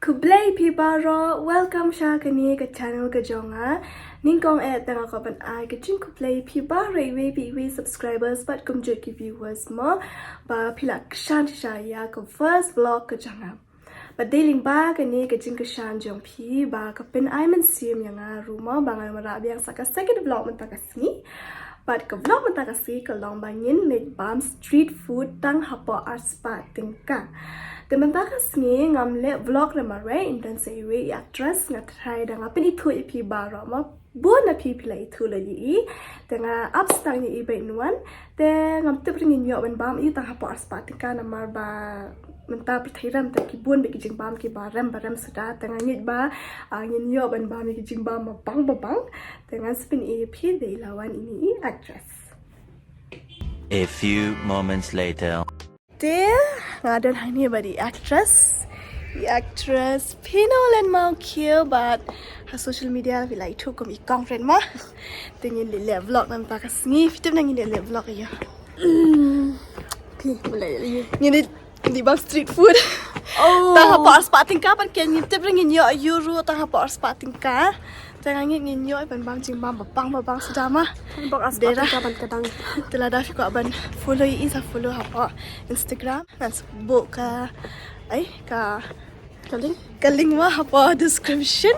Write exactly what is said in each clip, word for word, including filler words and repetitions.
Khublei phi baroh, welcome sha kane ka channel ka jong nga. Nyngkong eh te nga kwah ban ai ka jingkhublei phi baroh iwei pa iwei subscribers bad kumjuh ki viewers mo ba phi la kyrshan shisha ïa ka first vlog ka jong nga. Bad dei lyngba kane ka jingkyrshan jong phi ba ka pyn-ai mynsiem ïa nga ruh mo ba ngan wanrah biang sa ka second vlog mynta ka sngi. Bad ka vlog mynta ka sngi ka long ba ngin leit bam street food tang hapoh arspah tyngka. Te mynta ka sngi ngam leh vlog namar ba ym don sa iwei i actress, nga tharai da nga pynithuh ïa phi baroh mo. Bun na phi phi la ithuh lut ïa i. Te nga ap stang ïa i beit nwan. Te ngam tip re ngin ïoh ban bam ïa u tang hapoh arspah tyngka namar ba mynta pyrthei rem te ki bun beit ki jingbam kiba rem ba rem suda. Te nga ngeit ba, ah, ngin ïoh ban bam ïa ki jingbam ba bang ba bang. Te ngan sa pyni ïa phi da i la wan ine i actress. A few moments later. Te nga don hangne bad i actress. I actress phi ïoh leh mawkhiew bad ha social media phi la ithuh kum i Kong Red ma. Te ngin leit leh vlog mynta ka sngi, phi tip na ngin leit leh vlog ïa. Phi, ngin leit, ngin leit bam street food. Oh. Tang hapoh arspah tyngka pat, ngin tip re ngin ïoh ïa u ruh tang hapoh arspah tyngka. Te nga ngeit ngin ïoh ban bam jingbam ba bang ba bang suda ma. Hapoh arspah tyngka ban ka dang. Te lada phi kwah ban follow ïa i sa follow hapoh Instagram. Ngan sa buh ka, ai, ka, ka link, ka link ma hapoh description.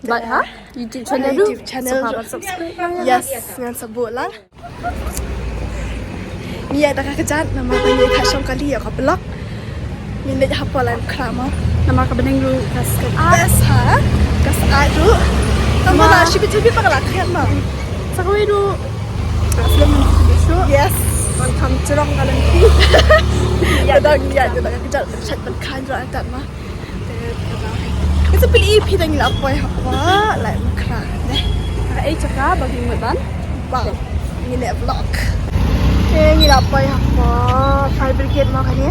Bad ha YouTube channel ruh. YouTube channel ruh. Subscribe. Yes, ngan sa buh lang. Ngi ïa da ka kjat namar ba ngi ïa ka shong kali ïa ka vlog. Ngi leit hapoh lane khra mo. Namar ka bneng ruh ka sngewbha. Best ha. Ka sngewbha ruh. Namar la shi bit shi bit ba ka la thied mo. Sa kawei ruh. Ka film ngi shu. Yes. Ban kham jrong ka lynti. Ïa da ngi ïa da ka kjat ban chat ban khan ruh tat ma. Ngi sa pili phi da ngi la poi hapoh lane khra ne. Ka ei jaka ba ngi mut ban bam. Ngi leh vlog. Te ngi la poi hapoh fire brigade mo kane.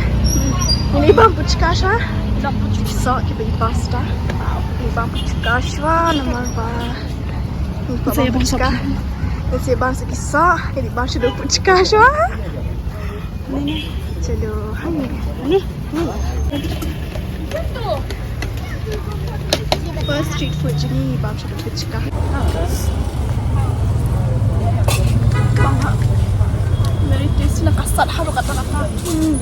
Ngi leit bam puchka sha. Bam puchka sha ki bam pasta. Ngi bam puchka sha namar ba. Ngi bam puchka. Ngi bam sa ki sha. Ngi bam sha puchka sha. Chalo, hai. Ni, ni. First street food jong ngi bam sha puchka. Very tasty, na ka sat haduh katta katta. Hmm.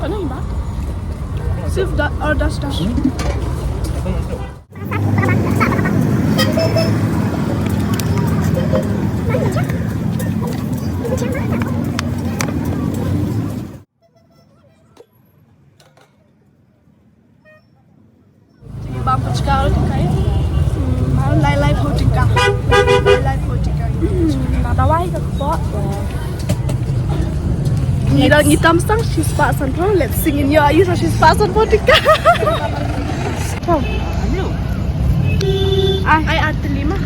Ano ba? Save that or dash dash. Bam puchka ro tyngka. Hmm, mar lai laiphew tyngka. Lai laiphew tyngka. Hmm, na dawai ka kpo. Ngi da ngi tam stang shispah sanphew, let's sing in your use shispah sanphew tyngka. Oh. Ai. Ai, ar tylli ma.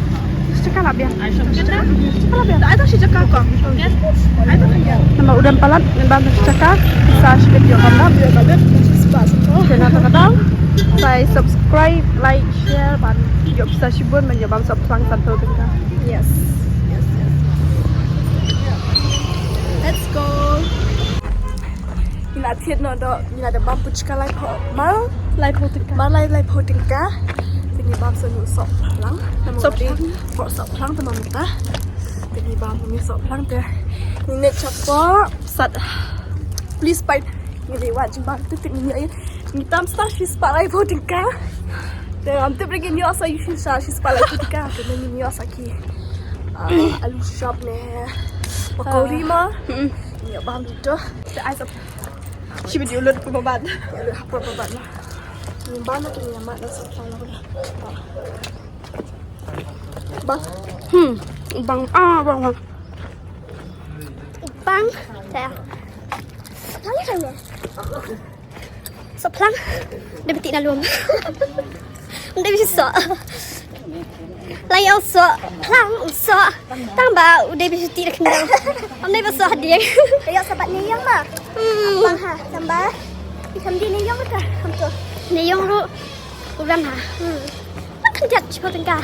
Shi tyngka la biang. Ai, shi tyngka la biang. Ai, to shi tyngka ko. Ai, to shi tyngka. Namar u don palat, ngan bam shi tyngka. Sa shi bit ïoh kam dap, ïoh kam dap. Sa to ka dap. Sa subscribe, like, share, ban ïoh pisa shibun, ban ïoh bam sop phlang sanphew tyngka. Yes. Yes, yes. Let's go. Ngi la thied noh doh, ngi la da bam puchka laiphew, mar laiphew tyngka. Mar lai laiphew tyngka. Te ngi bam sa nu sop phlang. Sop phlang. Por sop phlang te mynta. Te ngi bam nu sop phlang te. Ngi leit shapoh sat. Please pai. Ngi leit wad jingbam te te ngi ïoh. Ngi tam stang shispah laiphew tyngka. Te ngam tip re ngin ïoh sa ïa shisha shispah laiphew tyngka. Te ngin ïoh sa ki, ah, alu shop ne pakori ma. Hmm. Ngi ïoh bam duh. Te ai sa Shi video lut pynban. Lut hapor pynban lah. Pynban lah kini amat lah sa pynban lah. Bang. Hmm, bang, ah, bang, bang. Bang. Saya. Bang, saya. Sop lang. Dah betik dah lum. Dah bisa. Lai ïa u soh, phlang u soh. Tang ba u dei ba shuti da khyndew. Am dei ba soh hadien. Ka ïoh sa bad ne ïong ma. Hmm. Bang ha, tang ba. I kham dei ne ïong ka, kham to. Ne ïong ruh u ram ha. Hmm. Bang Jat, shiphew tyngka.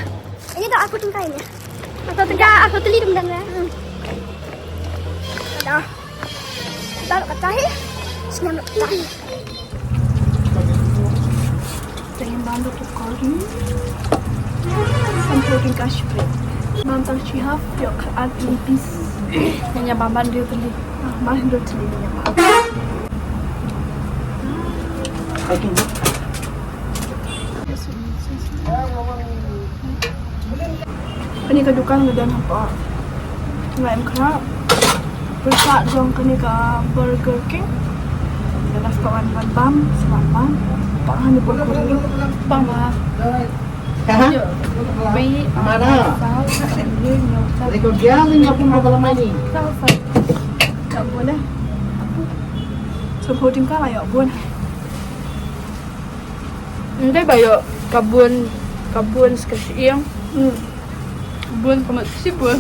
Ini dah arphew tyngka ini. Arphew tyngka, arphew tylli dum dang ya. Hmm. Dah. Dah kata hi. Snem kata hi. Tengin bandu tu kol ni. Sanphew tyngka shiphew. Mam tang shi half, ïoh khat ar piece. Nanya bam ban dei tylli. Ah, ban dei tylli nanya bam. Kane ka dukan nga don hapoh Nongkhnam. Pyrshah jong kane ka Burger King. Nga la stop wan wan bam, sngewbha bam. Pang ha ne pang kuri. Pang ha. Aha. Bi, mana? Sal, sal, sal, sal. Reko dia ni aku mau kalau main ni. Sal, sal. Ka bun eh. Sanphew tyngka la ïoh bun. Ym dei ba ïoh ka bun, ka bun sa ka shyieng. Hmm. Bun ka mut shibun.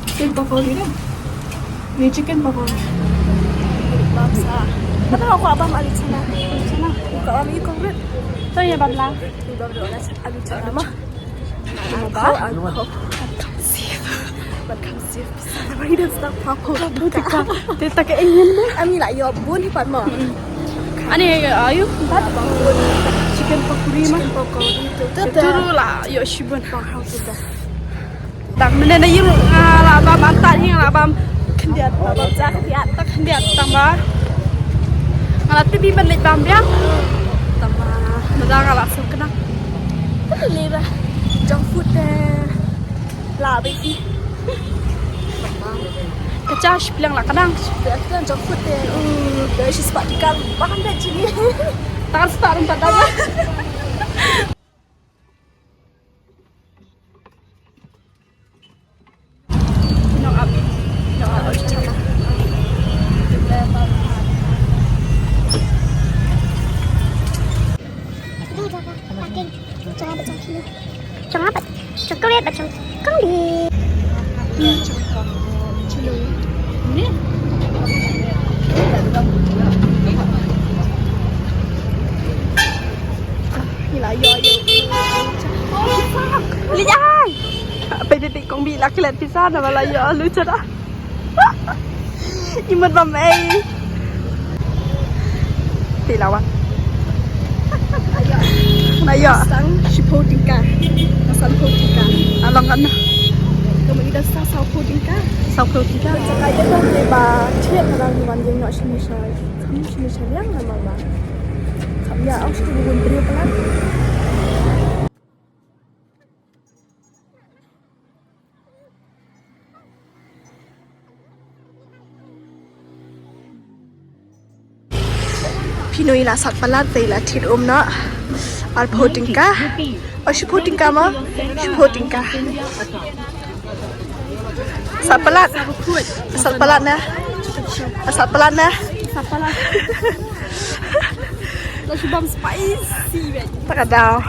Chicken pakori dei. Ni chicken pakori. Lam sa. Kata aku abang alu chana. Chana. Aku abang you convert. Tanya bam la. Alu chana mah. Alcohol, alcohol. Ban kham sif. Ban kham sif. Ban kham sif. Te ta ka ingin. Ami la ïoh bun hi pat mo. Ani ayu. Pat bang bun. Chicken pakori ma. Chicken pakori tu. Tu la ïoh shibun. Bang hau tu da. Tang mynne na ïing nga la bam antat hi nga la bam khyndiat, la bam ja khyndiat, ta khyndiat tang ba nga la tip ban leit bam biang. Tang ba nga la sngewkynmaw. Te lei ba junk food te la bam hi. Ka ja shi pliang la ka dang. Shi pliang ka dang junk food te. Uh, da shi spah tyngka ba kan da jini. Tang spah ruh pat da. Ila yo yo. Li ai. Pe de de kong bi la klet pisa na la yo lu chara. Imut bam ei. Ti lawan. Na yo. Sang shiphew tyngka. Sanphew tyngka. Along kan. Kamu ida sang sanphew tyngka. Sanphew tyngka. Saka ya dong de ba thiet na dang wan jeng no shini shai. Kam shini shai yang na mama. Kam ya au shini bun bri pelan. Phi nui la sat palat te la thit um na. Arphew tyngka. O shiphew tyngka ma. Shiphew tyngka. Sat palat. Sat palat na. Sat palat na. Sat palat. La shibam spicy. Takadau.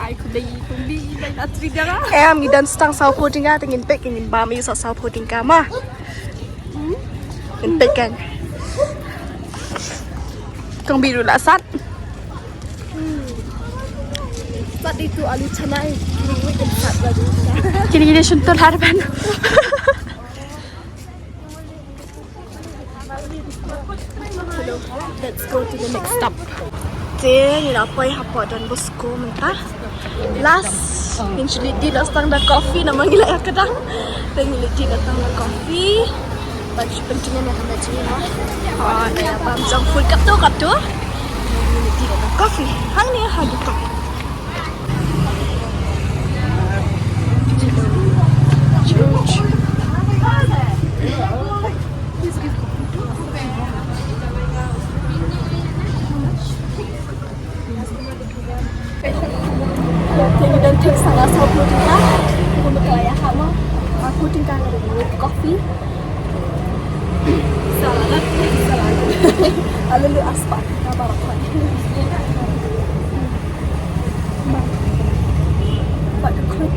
Ai ku dei. Em, ngi don stang sanphew tyngka, te ngin peit, ngin bam ïa sa sanphew tyngka ma. Ngin peit kan. Kong bi ruh la sat. Sat itu alu chana, kini sat baru. Kini kini shuntur hadapan. Let's go to the next stop. Te ngi la poi hapoh Don Bosco mynta. Last ngin shu leit dih da tang da coffee namar ngi la ïa kdang. Te ngi leit dih da tang da coffee. Ban shu pynjynjar ïa ka jingim ha. Ïa bam junk food katto katto. Ngi leit dih da coffee. Hangne ha dukan. Te ngi don thik sa la saw phew tyngka. Ngi mut ka la ïahap mo. Saw phew tyngka ka dei coffee. Sa la dang, sa la dang. Ala lu aspa ka baroh. Bad ka khluit.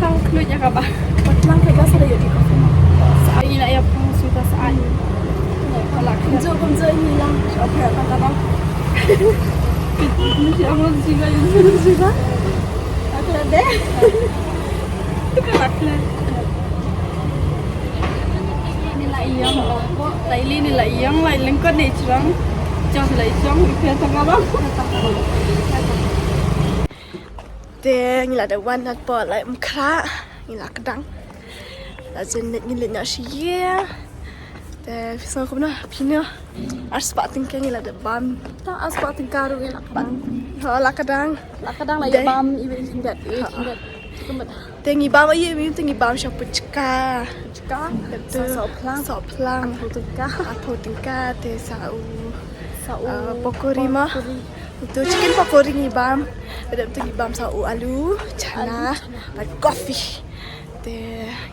Tang khluit ïa kaba. Bad tang khluit ka sa da ïoh dih coffee. Sa ai la ïa pang suta sa ai. Ka la khluit. Kumjuh kumjuh ngi lang. Sha pher ka kaba. Ni la ïong, oh, la ili ni la ïong, la lyngkot ni jrong. Jong la jrong, ipia tang abang. Te ngi la da wan na po la mkra, ngi la kdang. La jen ngi le nya shi ye. Te phi song kumno, phi no. Ar spah tyngka ngi la da bam. Ta ar spah tyngka ruh ngi la bam. Ho la kdang. La kdang la ïa bam iwei khyndiat, iwei khyndiat. Te ngi bam ïa mi te ngi bam sha puchka. Puchka. Te sa sohphlang. Sohphlang. Arphew tyngka. Arphew tyngka te sa u. Sa u. Ah, pokori ma. Pokori. Uto chicken pokori ngi bam. Te ngi bam sa u alu, chana, bad coffee. Te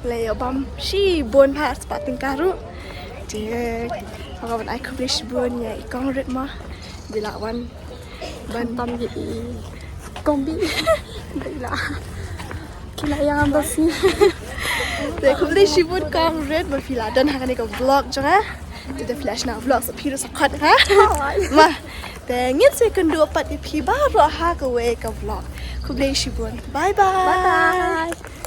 la ïa bam shibun, ar spah tyngka ruh. Te nga ban ai khublei shibun ïa i kong Rit ma. Jylla wan ban tam ïa i kombi. Jylla. Ki la ïa ngam basi. Te khublei shibun kong Rit ba phi la don ha kane ka vlog jong nga. Te da phi la shna vlog sa phi ruh sa khot ha. Ma. Te ngin sa ïakynduh pat ïa phi baroh ha kawei ka vlog. Khublei shibun. Bye bye. Bye bye.